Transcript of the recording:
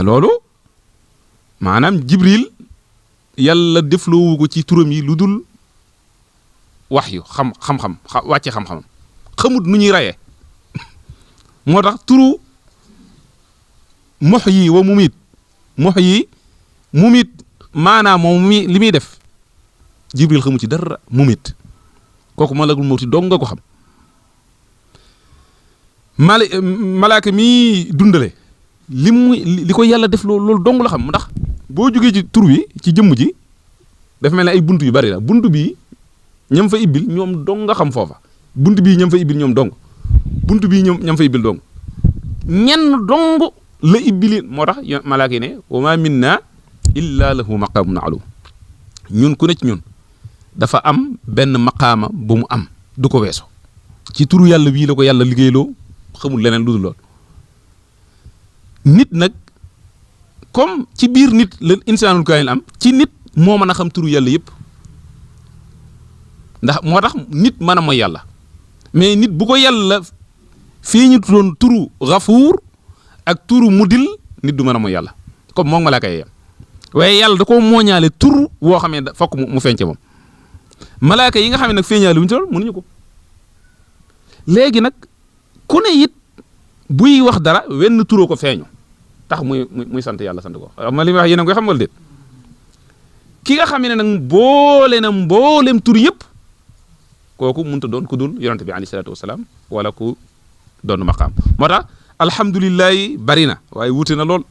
loolu maanaam jibril yàlla defloowu ko ci turam yi lu dul wax yu xam-xam wàcce xam-xamam xamut nu ñuy rayee moo tax turu muhyi wa mumit maanaam moom li muy def jibril xamu ci dara mumit kooku malakul mawti dong nga ko xam malaaka mi dundale li ko yàlla def loolu dong la xam ndax boo jógee ci tur wi ci jëmm ji dafa mel ne ay buntu yu bari la buntu bii ñam fa ibbil ñoom dong nga xam foofa buntu bii ñam fa ibbil ñoom dong buntu bii ñam fa ibbil dong ñenn dong la ibbilin moo tax malaaka yi ne wa ma minna illa lahu maqaamun ma'luum ñun ku ne ci ñun dafa am benn maqaama bu mu am du ko weeso ci turu yàlla wii la ko yàlla liggéeyloo xamul leneen lu dul lool nit nag comme ci biir nit la insaanul kaamil am ci nit moo mën a xam turu yàlla yëpp ndax moo tax nit mën a mooy yàlla mais nit bu ko yàlla fii ñu doon turu Gafuur ak turu Mudil nit du mën a mooy yàlla comme moom malaaka yi yam waaye yàlla da koo mooñaale tur woo xam ne fokk mu feeñce moom malaaka yi nga xam ne nag feeñaale wuñu toll mënuñu ko léegi nag ku ne it buy wax dara wenn turoo ko feeñu tax muy sant yàlla sant ko ma li wax yéen a ngi koy xam wala déet ki nga xam ne nag boole na mboolem tur yëpp kooku mënut a doon ku dul yonente bi alayhi salaatu wasalaam wala ku doon maqaam moo tax alhamdulilah bari na waaye wuute na lool